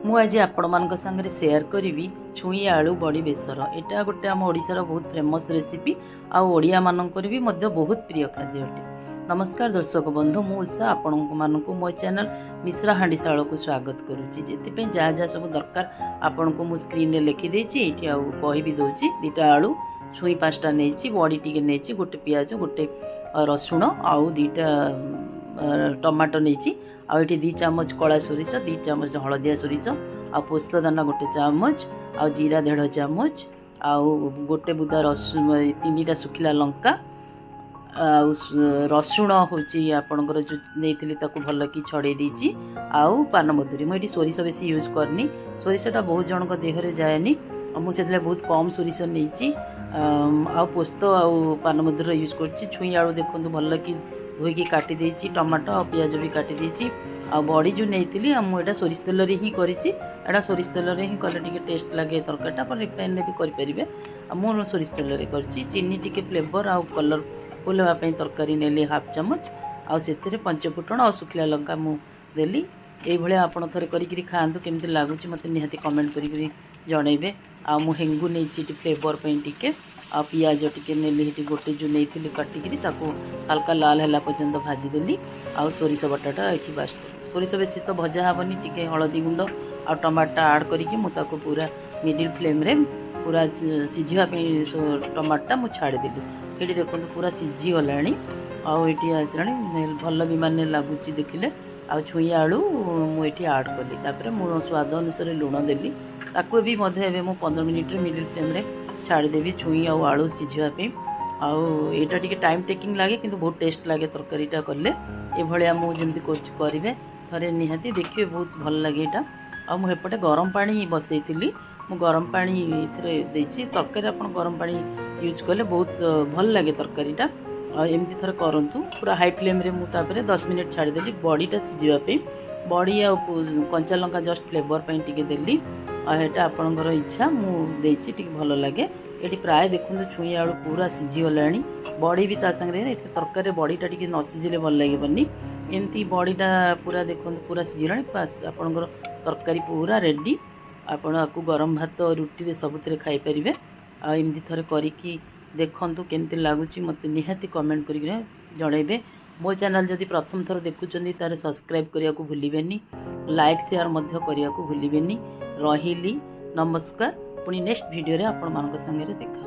ମୁଁ ଆଜି ଆପଣମାନଙ୍କ ସାଙ୍ଗରେ ସେୟାର କରିବି ଛୁଇଁ ଆଳୁ ବଡ଼ି ବେସର। ଏଇଟା ଗୋଟେ ଆମ ଓଡ଼ିଶାର ବହୁତ ଫେମସ୍ ରେସିପି ଆଉ ଓଡ଼ିଆମାନଙ୍କର ବି ମଧ୍ୟ ବହୁତ ପ୍ରିୟ ଖାଦ୍ୟ ଅଟେ। ନମସ୍କାର ଦର୍ଶକ ବନ୍ଧୁ, ମୁଁ ଉଷା ଆପଣମାନଙ୍କୁ ମୋ ଚ୍ୟାନେଲ୍ ମିଶ୍ରା ହାଣ୍ଡିଶାଳକୁ ସ୍ୱାଗତ କରୁଛି। ଏଥିପାଇଁ ଯାହା ଯାହା ସବୁ ଦରକାର, ଆପଣଙ୍କୁ ମୁଁ ସ୍କ୍ରିନ୍ରେ ଲେଖିଦେଇଛି ଏଇଠି ଆଉ କହିବି ଦେଉଛି। 2ଟା ଆଳୁ, ଛୁଇଁ 5ଟା ନେଇଛି, ବଡ଼ି ଟିକେ ନେଇଛି, ଗୋଟେ ପିଆଜ, ଗୋଟେ ରସୁଣ ଆଉ 2ଟା ଟମାଟୋ ନେଇଛି। ଆଉ ଏଠି 2 ଚାମଚ କଳା ସୋରିଷ, 2 ଚାମଚ ହଳଦିଆ ସୋରିଷ ଆଉ ପୋସ୍ତ ଦାନା ଗୋଟେ ଚାମଚ ଆଉ ଜିରା ଦେଢ଼ ଚାମଚ ଆଉ ଗୋଟେ ବୁଦା ରସୁଣ, ତିନିଟା ଶୁଖିଲା ଲଙ୍କା ଆଉ ରସୁଣ ହେଉଛି ଆପଣଙ୍କର ଯେଉଁ ନେଇଥିଲି, ତାକୁ ଭଲକି ଛଡ଼େଇ ଦେଇଛି ଆଉ ପାନମଧୁରୀ। ମୁଁ ଏଠି ସୋରିଷ ବେଶୀ ୟୁଜ୍ କରିନି। ସୋରିଷଟା ବହୁତ ଜଣଙ୍କ ଦେହରେ ଯାଏନି ଆଉ ମୁଁ ସେଥିଲାଗି ବହୁତ କମ୍ ସୋରିଷ ନେଇଛି। ଆଉ ପୋସ୍ତ ଆଉ ପାନମଧୁରୀର ୟୁଜ୍ କରୁଛି। ଛୁଇଁ ଆଳୁ ଦେଖନ୍ତୁ, ଭଲକି ଧୋଇକି କାଟି ଦେଇଛି। ଟମାଟୋ ଆଉ ପିଆଜ ବି କାଟି ଦେଇଛି। ଆଉ ବଡ଼ି ଯେଉଁ ନେଇଥିଲି, ଆଉ ମୁଁ ଏଇଟା ସୋରିଷ ତେଲରେ ହିଁ କରିଛି। ଏଇଟା ସୋରିଷ ତେଲରେ ହିଁ କଲେ ଟିକେ ଟେଷ୍ଟ ଲାଗେ ତରକାରୀଟା। ଆପଣ ରିଫାଇନରେ ବି କରିପାରିବେ ଆଉ ମୁଁ ସୋରିଷ ତେଲରେ କରିଛି। ଚିନି ଟିକେ ଫ୍ଲେଭର୍ ଆଉ କଲର୍ଫୁଲ୍ ହେବା ପାଇଁ ତରକାରୀ ନେଲି ହାଫ୍ ଚାମଚ ଆଉ ସେଥିରେ ପଞ୍ଚଫୁଟଣ ଆଉ ଶୁଖିଲା ଲଙ୍କା ମୁଁ ଦେଲି। ଏଇଭଳିଆ ଆପଣ ଥରେ କରିକିରି ଖାଆନ୍ତୁ, କେମିତି ଲାଗୁଛି ମୋତେ ନିହାତି କମେଣ୍ଟ କରିକିରି ଜଣେଇବେ। ଆଉ ମୁଁ ହେଙ୍ଗୁ ନେଇଛି ଏଠି ଫ୍ଲେଭର୍ ପାଇଁ ଟିକେ। ଆଉ ପିଆଜ ଟିକେ ନେଲି ଏଠି ଗୋଟେ, ଯେଉଁ ନେଇଥିଲି କାଟିକିରି, ତାକୁ ହାଲକା ଲାଲ ହେଲା ପର୍ଯ୍ୟନ୍ତ ଭାଜିଦେଲି। ଆଉ ସୋରିଷ ବଟାଟା ଏଠି ବାସ୍, ସୋରିଷ ବେଶୀ ତ ଭଜା ହେବନି। ଟିକେ ହଳଦୀ ଗୁଣ୍ଡ ଆଉ ଟମାଟୋ ଆଡ଼୍ କରିକି ମୁଁ ତାକୁ ପୁରା ମିଡ଼ିଲ୍ ଫ୍ଲେମ୍ରେ ପୁରା ସିଝିବା ପାଇଁ ଟମାଟୋଟା ମୁଁ ଛାଡ଼ିଦେଲି। ଏଠି ଦେଖନ୍ତୁ, ପୁରା ସିଝିଗଲାଣି ଆଉ ଏଠି ଆସିଲାଣି, ଭଲ ବି ମାନେ ଲାଗୁଛି ଦେଖିଲେ। ଆଉ ଛୁଇଁ ଆଳୁ ମୁଁ ଏଠି ଆଡ଼୍ କଲି। ତାପରେ ମୁଁ ସ୍ୱାଦ ଅନୁସାରେ ଲୁଣ ଦେଲି। ତାକୁ ବି ମଧ୍ୟ ଏବେ ମୁଁ 15 ମିନିଟ୍ରେ ମିଡ଼ିଲ୍ ଫ୍ଲେମ୍ରେ ଛାଡ଼ିଦେବି ଛୁଇଁ ଆଉ ଆଳୁ ସିଝିବା ପାଇଁ। ଆଉ ଏଇଟା ଟିକେ ଟାଇମ୍ ଟେକିଂ ଲାଗେ, କିନ୍ତୁ ବହୁତ ଟେଷ୍ଟ ଲାଗେ ତରକାରୀଟା କଲେ। ଏଭଳିଆ ମୁଁ ଯେମିତି କରୁଛି କରିବେ ଥରେ ନିହାତି, ଦେଖିବେ ବହୁତ ଭଲ ଲାଗେ ଏଇଟା। ଆଉ ମୁଁ ଏପଟେ ଗରମ ପାଣି ବସେଇଥିଲି। ମୁଁ ଗରମ ପାଣି ଏଥିରେ ଦେଇଛି। ତରକାରୀ ଆପଣ ଗରମ ପାଣି ୟୁଜ୍ କଲେ ବହୁତ ଭଲ ଲାଗେ ତରକାରୀଟା। ଆଉ ଏମିତି ଥରେ କରନ୍ତୁ। ପୁରା ହାଇ ଫ୍ଲେମ୍ରେ ମୁଁ ତାପରେ 10 ମିନିଟ୍ ଛାଡ଼ିଦେଲି ବଡ଼ିଟା ସିଝିବା ପାଇଁ। ବଡ଼ି ଆଉ କଞ୍ଚା ଲଙ୍କା ଜଷ୍ଟ ଫ୍ଲେଭର୍ ପାଇଁ ଟିକେ ଦେଲି ଆଉ ଏଇଟା ଆପଣଙ୍କର ଇଚ୍ଛା, ମୁଁ ଦେଇଛି, ଟିକେ ଭଲ ଲାଗେ। ଏଠି ପ୍ରାୟ ଦେଖନ୍ତୁ, ଛୁଇଁ ଆଳୁ ପୁରା ସିଝିଗଲାଣି, ବଡ଼ି ବି ତା ସାଙ୍ଗରେ। ଏତେ ତରକାରୀରେ ବଡ଼ିଟା ଟିକେ ନ ସିଝିଲେ ଭଲ ଲାଗିବନି। ଏମିତି ବଡ଼ିଟା ପୁରା ଦେଖନ୍ତୁ, ପୁରା ସିଝିଗଲାଣି। ବାସ୍, ଆପଣଙ୍କର ତରକାରୀ ପୁରା ରେଡ଼ି। ଆପଣ ଆକୁ ଗରମ ଭାତ, ରୁଟିରେ ସବୁଥିରେ ଖାଇପାରିବେ। ଆଉ ଏମିତି ଥରେ କରିକି ଦେଖନ୍ତୁ, କେମିତି ଲାଗୁଛି ମୋତେ ନିହାତି କମେଣ୍ଟ କରିକି ଜଣେଇବେ। ମୋ ଚ୍ୟାନେଲ୍ ଯଦି ପ୍ରଥମ ଥର ଦେଖୁଛନ୍ତି, ତାହେଲେ ସବସ୍କ୍ରାଇବ୍ କରିବାକୁ ଭୁଲିବେନି, ଲାଇକ୍ ସେୟାର ମଧ୍ୟ କରିବାକୁ ଭୁଲିବେନି। ରହିଲି, ନମସ୍କାର। ପୁଣି ନେକ୍ସଟ ଭିଡ଼ିଓରେ ଆପଣମାନଙ୍କ ସାଙ୍ଗରେ ଦେଖା।